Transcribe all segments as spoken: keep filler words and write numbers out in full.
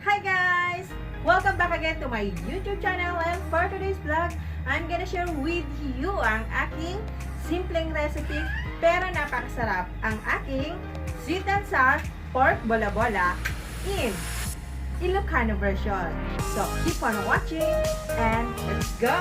Hi guys! Welcome back again to my YouTube channel, and for today's vlog, I'm gonna share with you ang aking simpleng recipe pero napakasarap, ang aking sweet and sour pork bola-bola in Ilocano version. So keep on watching and let's go!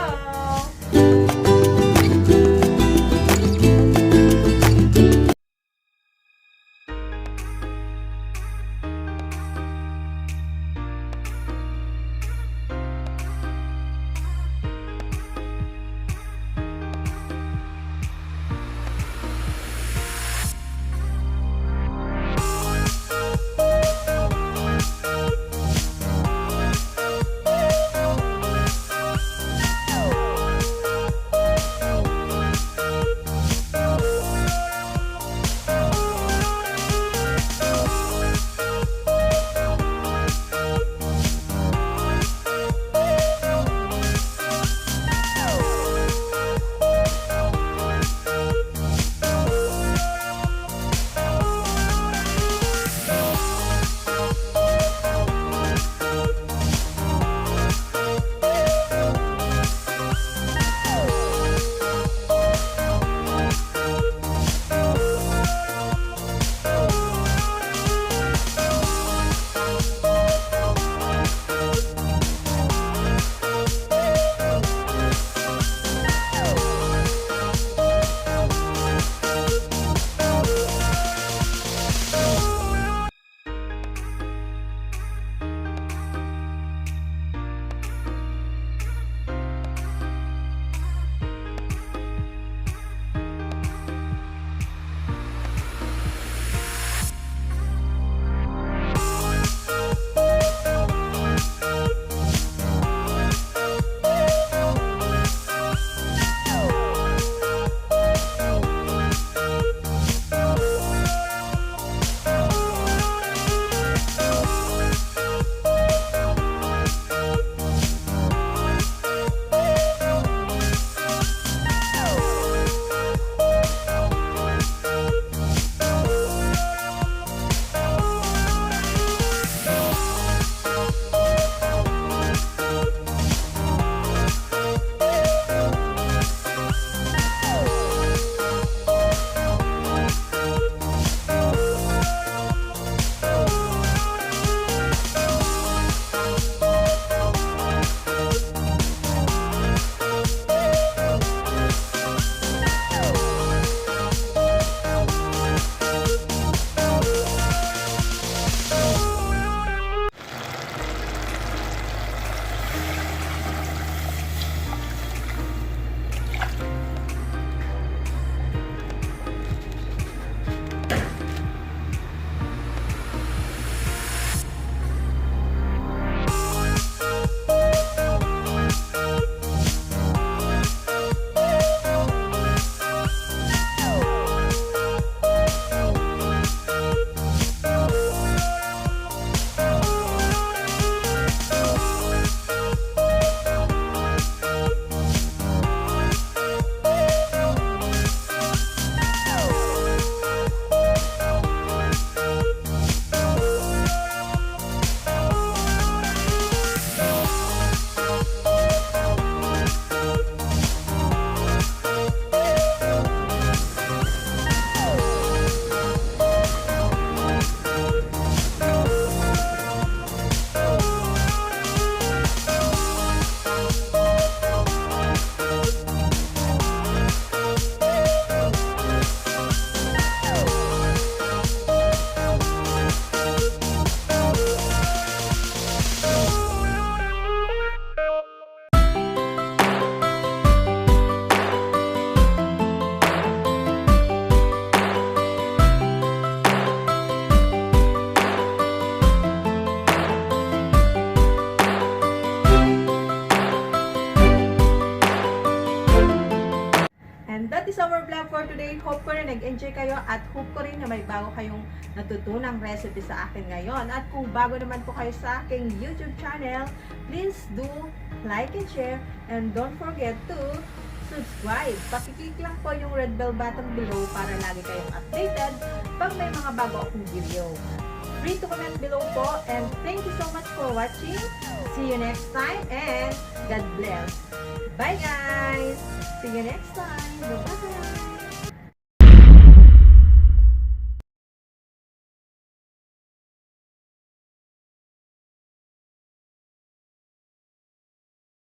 And that is our vlog for today. Hope ko na nag-enjoy kayo at hope ko rin na may bago kayong natutunang recipe sa akin ngayon. At kung bago naman po kayo sa aking YouTube channel, please do like and share and don't forget to subscribe. Pakiclick lang po yung red bell button below para lagi kayong updated pag may mga bago akong video. free to comment below po. And thank you so much for watching. See you next time and God bless. Bye, guys! See you next time. Bye-bye!